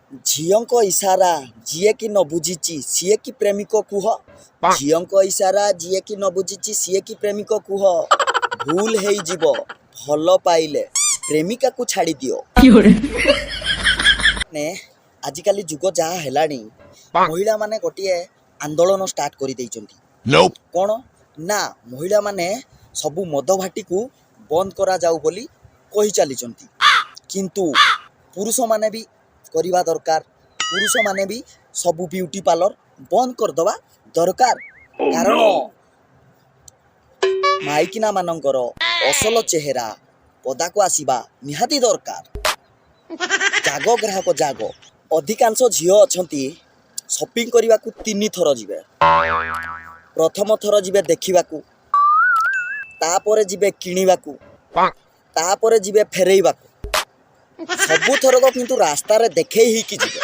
ଝିଅଙ୍କ ଇସାରା ଯିଏକି ନ ବୁଝିଛି, ସିଏ କି ପ୍ରେମିକ କୁହ? ଝିଅଙ୍କ ଇସାରା ଯିଏକି ନ ବୁଝିଛି, ସିଏ କି ପ୍ରେମିକ କୁହ? ଭୁଲ ହେଇଯିବ ଭଲ ପାଇଲେ, ପ୍ରେମିକାକୁ ଛାଡ଼ି ଦିଅ। ମାନେ ଆଜିକାଲି ଯୁଗ ଯାହା ହେଲାଣି, ମହିଳାମାନେ ଗୋଟିଏ ଆନ୍ଦୋଳନ ଷ୍ଟାର୍ଟ କରିଦେଇଛନ୍ତି। କ'ଣ ନା, ମହିଳାମାନେ ସବୁ ମଦ ଭାଟିକୁ ବନ୍ଦ କରାଯାଉ ବୋଲି କହି ଚାଲିଛନ୍ତି। କିନ୍ତୁ ପୁରୁଷମାନେ ବି କରିବା ଦରକାର। ପୁରୁଷମାନେ ବି ସବୁ ବିୟୁଟି ପାର୍ଲର ବନ୍ଦ କରିଦେବା ଦରକାର, କାରଣ ମାଇକିନା ମାନଙ୍କର ଅସଲ ଚେହେରା ପଦାକୁ ଆସିବା ନିହାତି ଦରକାର। ଜାଗ ଗ୍ରାହକ ଜାଗ। ଅଧିକାଂଶ ଝିଅ ଅଛନ୍ତି, ସପିଂ କରିବାକୁ ତିନି ଥର ଯିବେ। ପ୍ରଥମ ଥର ଯିବେ ଦେଖିବାକୁ, ତାପରେ ଯିବେ କିଣିବାକୁ, ତାପରେ ଯିବେ ଫେରେଇବାକୁ। ସବୁଥରକ କିନ୍ତୁ ରାସ୍ତାରେ ଦେଖେଇ ହେଇକି ଯିବେ।